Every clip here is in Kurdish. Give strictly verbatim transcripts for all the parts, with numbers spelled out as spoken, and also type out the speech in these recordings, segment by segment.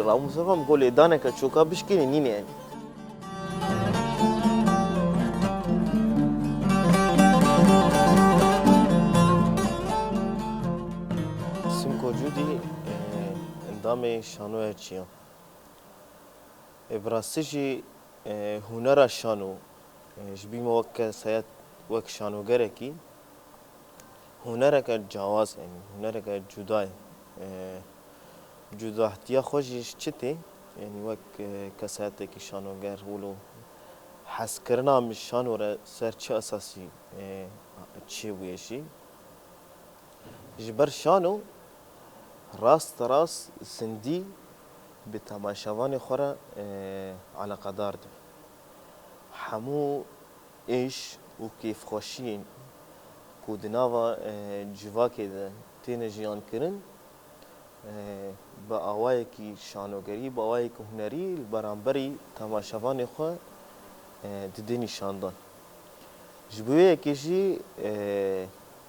Wela Mustafa, em ku lêdaneke çoka bişkînî nîne yanî. Simko Cûdî, e, endamê şanoya çiya. E, bi rastî jî, e, hunera şano, e, ji bî me wek kesayet, wek şanogerekî, hunereke cawaz, yanî hunereke cuda ye. E, cudahtiya xwe jî ji çi tê? Yanî wek, e, kesayetekî şanoger, wilo hezkirina min şano re ser çi esasî, e, çêbûye jî? Ji ber şano rast rast zindî bi temaşevanê xwe re, e, eleqedar dibe. Hemû êş û kêfxweşiyên ku di nava, e, civakê de têne jiyankirin, e, bi awayekî şanogerî, bi awayekî hunerî li beramberî temaşevanê xwe, e, dide nîşandan. Ji bo yekê jî, e,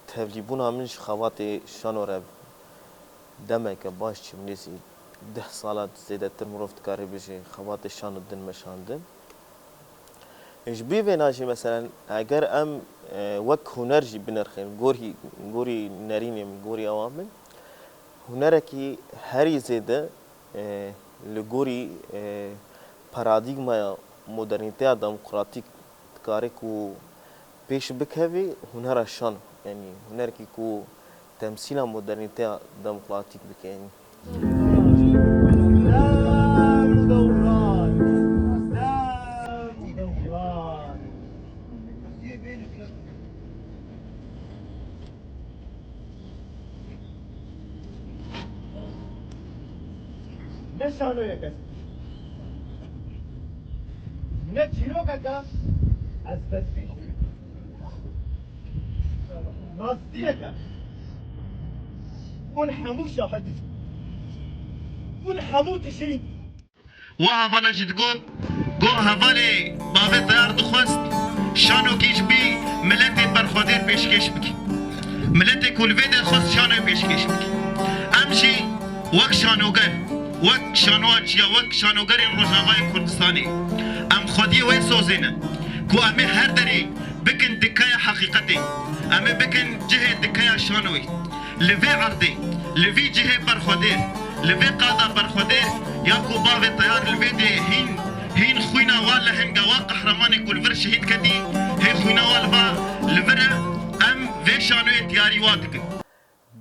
tevlîbûna min ji xebatê şano re demeke baş çû, nêzî deh sala zêdetir mirov dikare bêje xebatê şano din meşandin. Ji bo vêna jî, meselen, eger em, e, wek huner jî binirxên, gorî, gorî nerînê min, gorî ewa min, hunerekî herî zêde, e, li gorî, e, paradîgmaya modernîteya demokratîk dikare ku pêş bikevî, hunera şano, yanî hunerekî ku temsîla modernîteya demokratîk bike, yanî. Ne şanoyeke, ne çîrokeke ez dest pê. Rastiyeke. Hûn hemû şahid in. Hûn hemû tişî. Wa hevala jî digot, got hevalê bavê Teyar dixwest şanokî ji bî miletê berxwedêr pêşkêş bike. Miletê ku li vê de xwest şanoyê pêşkêş bike. Em jî wek şanoger, wek şanoya çiya, wek şanogerên Rojavayê Kurdistanê, em xwediyê wê sozê ne ku em ê her derê bikin dikeya heqîqetê, em ê bikin cihê dikeya şanoyê. Li vê erdê, li vî cihê berxwedêr, li vê qada berxwedêr, ya ku bavê Teyar li vê dê hîn, hîn xwîna wa lehinga wa qehremanê ku li vir şehîd ketî, hê xwîna wa li va li vir e, em vê şanoyê diyarî wa dikin.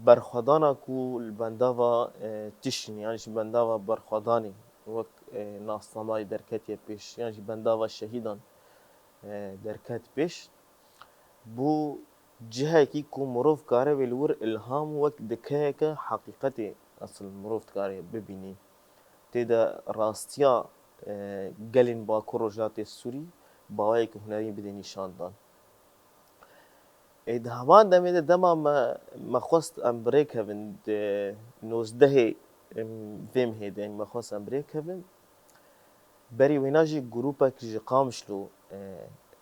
Berxwedana ku li bendava, e, tişîn, yan jî bendava berxwedanê, wek, e, nasnamayê derketiye pêş, yan jî bendava şehîdan, e, derket pêş, bû cihekî ku mirov kare wê li wir ilham wek dikeyeke heqîqetê esil mirov dikare bibînî. Tê de rastiya, e, gelên Bakur Rojhilatê Sûrî bi awayekî hunerî bidê nîşandan. Ê, di heman demê de dema me, me xwest em bi rê kevin, di nozdehê, em, vê mehê de, me xwest em bi rê kevin. Berî wêna jî grûpek ji Qamişlo, e,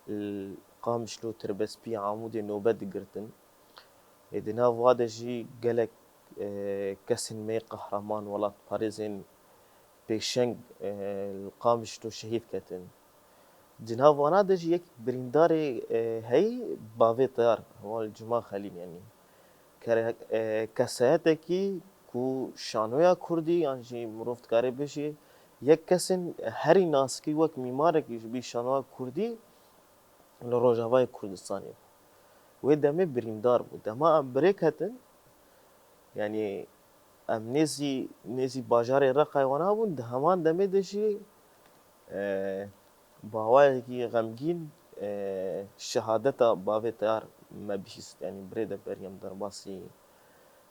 li Qamişlo, Tirbespî, Amûdê nobe digirtin. Ê, di nav wa de jî gelek, e, kesên me yê qehreman, welatparêzên pêşeng, e, li Qamişlo şehîd ketin. Di nav wana de jî yek birîndarê, e, heyî bavê Teyar, heval Cuma Xelîl, yanî kere-, e, kesayetekî ku şanoya kurdî yan jî mirov dikare bêje yek kesên herî naskî wek mîmarekî ji bî şanoya kurdî li Rojavayê Kurdistanê bû. Wê demê birîndar bû. Dema em bi rê ketin, yanî em nêzî, nêzî bajarê Reqayê wana bûn, di heman demê de jî, e, bi awayekî xemgîn, e, şehadeta bavê Teyar me bihîst. Yanî bi rê de berî em derbasî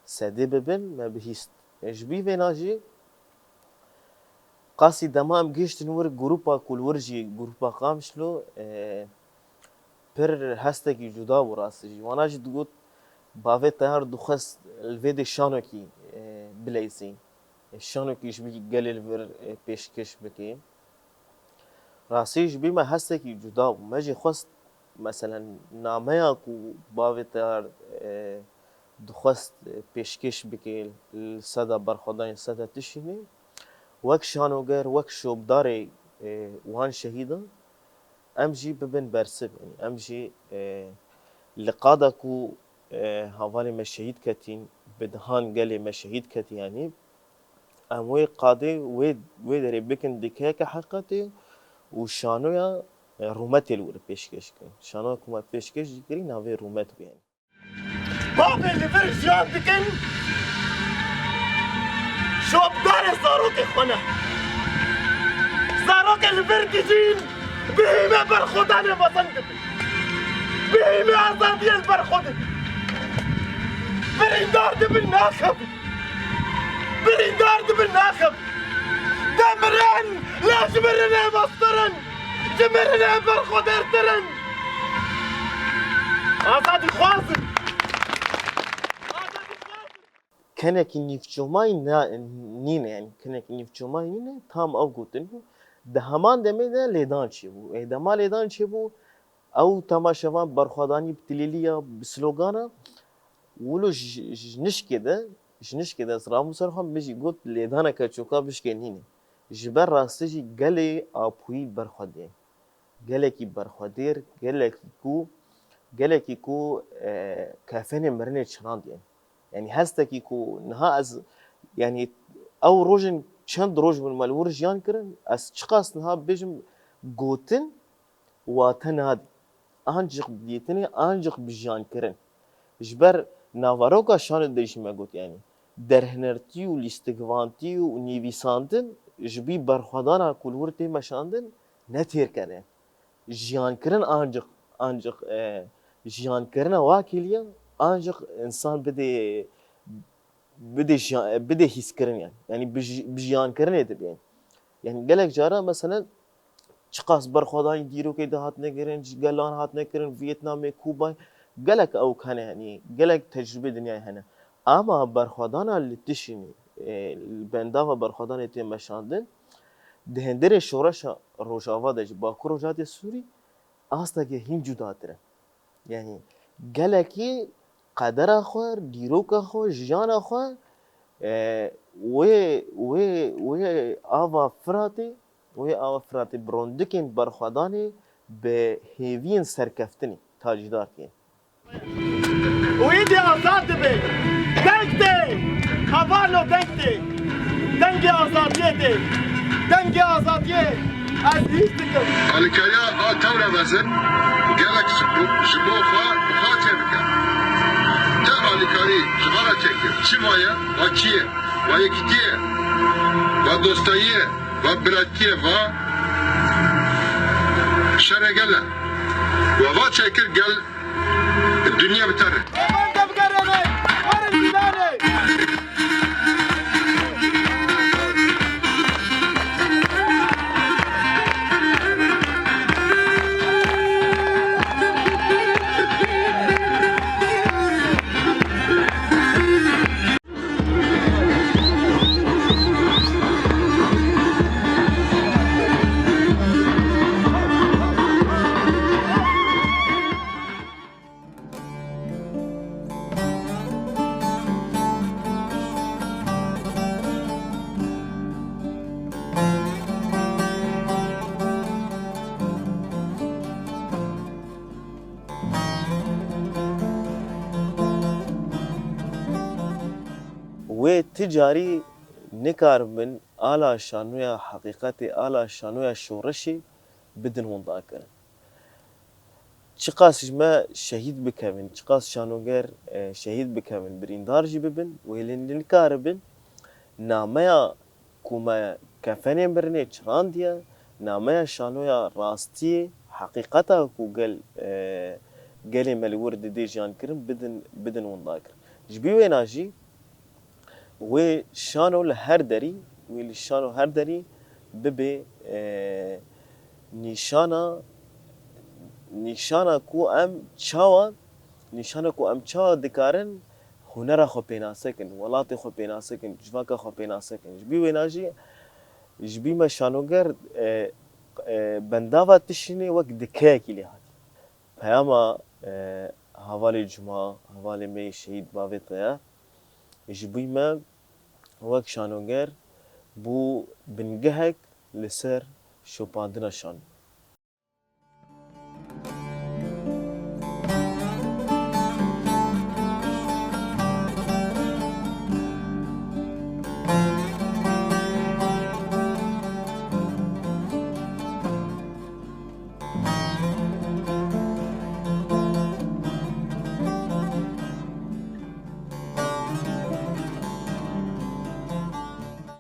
sedê bibin, me bihîst. E, ji bî vêna jî qasî dema em gihiştin wir grûpa ku li wir jî grûpa Qamişlo, e, pir hestekî cuda bû rastî jî. Wana jî digot, bavê Teyar dixwest li vê dê şanokî, e, bileyzî. E, şanokî ji bî gelê li vir, e, pêşkêş bike. Rastî ji bî me hestekî cuda bû. Me jî xwest, meselen, nameya ku bavê Teyar, e, dixwest, e, pêşkêş bike li seda berxwedanê, seda tişînê, Wek şanoger, wek şopdarê, e, wan şehîdan, em jî bibin bersiv. Yanî em jî, e, li qada ku, e, hevalê me şehîd ketîn, bi dihan gelê me şehîd ketî, yanî em wê qadê, wê, wê derê bikin dikeyeke heqetê û şanoya, e, rûmetê li wir pêşkêş kirin. Şanoya ku me pêşkêş jî kirî navê rûmet bû, yanî. Bavê li vir jiyan dikin, şopdarê zarokê xwe ne. Zarokê li vir dijîn, bi hîmê berxwedanê mezin dibin. Bi hîmê azadiyê li ber xwe didin. Birîndar dibin naxebin. Birîndar dibin naxebin. Demirin, lê ji mirinê mestir in. Ji mirinê berxwedêrtir in. Azadîxwaz in. Azadîxwaz in. Kenekî nîvcomayî na-, nîne, yanî kenekî nîvcomayî nîne, tam ew gotin bû. Di heman demê de lêdan çêbû. Ê, dema lêdan çêbû, ew temaşevan berxwedanî bi tilîliya, bi slogana, wilo ji, ji nişkê de, ji nişkê de ez rabûm ser xwe, min jî got, lêdaneke çoka bişkê nîne. Ji ber rastî jî gelê apûyî berxwedê. Gelekî berxwedêr, gelekî ku, gelekî ku, e, kefenê mirinê çirandiye. Yanî hestekî ku niha ez, yanî ew rojên çend roj bûn me li wir jiyan kirin, ez çiqas niha bêjim gotin, wate nadî. Ancîq bi dîtinê, ancîq bi jiyankirin. Ji ber naveroka şanê de jî me got, yanî derhinertî û lîstikvantî û nivîsandin ji bî berxwedana ku li wir tê meşandin ne têrker e. Jiyankirin ancîq, ancîq, e, jiyankirina wa kêliya ancîq însan bidê bidê jiyan, bidê hîskirin, yanî. Yanî bi ji-, bi jiyankirinê dibe. Yanî gelek cara, meselen, çiqas berxwedanî dîrokê de hatine kirin, ji gelan hatine kirin, Vietnamê, Kubayê, gelek ewk hene, yanî gelek tecrûbê dinyayê hene. Ama berxwedana li tişînê, e, li bendava berxwedanê tê meşandin, di hundirê şoreşa Rojava de jî, Bakur Rojhilatê Sûrî, astekê hîn cudatir e. Yanî gelekî qedera xwe, dîroka xwe, jiyana xwe, e, wê, wê, wê ava Firatê, wê ava Firatê bi rondikên berxwedanê, bi hêviyên serkeftinê tacîdar kirin. Û îdî azad dibe. Deng tê! Hevalno, deng tê! Dengê azadiyê tê! Dengê azadiyê ez hîs dikim. Alîkariya a tewre mezin gelek ji bo, ji bo xwe bi xwe çêbike. Te alîkarî ji va re çêkir. Çi va ye? Va çi ye? Va yekîtî ye. Va dostayî ye. Va biratî ye. Va şerê gel e. We va çêkir gel Dinya bi te re. Van de bigerêne, werin Cîlanê. Wê ti carî nikaribin ala şanoya heqîqetê, ala şanoya şoreşê bidin windakirin. Çiqas ji me şehîd bikevin, çiqas şanoger, e, şehîd bikevin, birîndar jî bibin, wê lê nikaribin nameya ku me kefenê mirinê çirandiye, nameya şanoya rastiyê, heqîqeta ku gel, e, gelê me li wir didê jiyan kirin, bidin, bidin winda kirin. Ji bî wêna jî wê şano li her derî, wê li şano her derî bibe, e, nîşana, nîşana ku em çawa, nîşana ku em çawa dikarin hunera xwe pênase kin, welatê xwe pênase kin, civaka xwe pênase kin. Ji bî wêna jî, ji bî me şanoger, e, e, bendava tişînê wek dikeyekî lê hatî. Peyama, e, hevalê Cuma, hevalê me yê şehîd bavê Teyar, ji bî me wek şanoger bû bingehek li ser şopandina şan.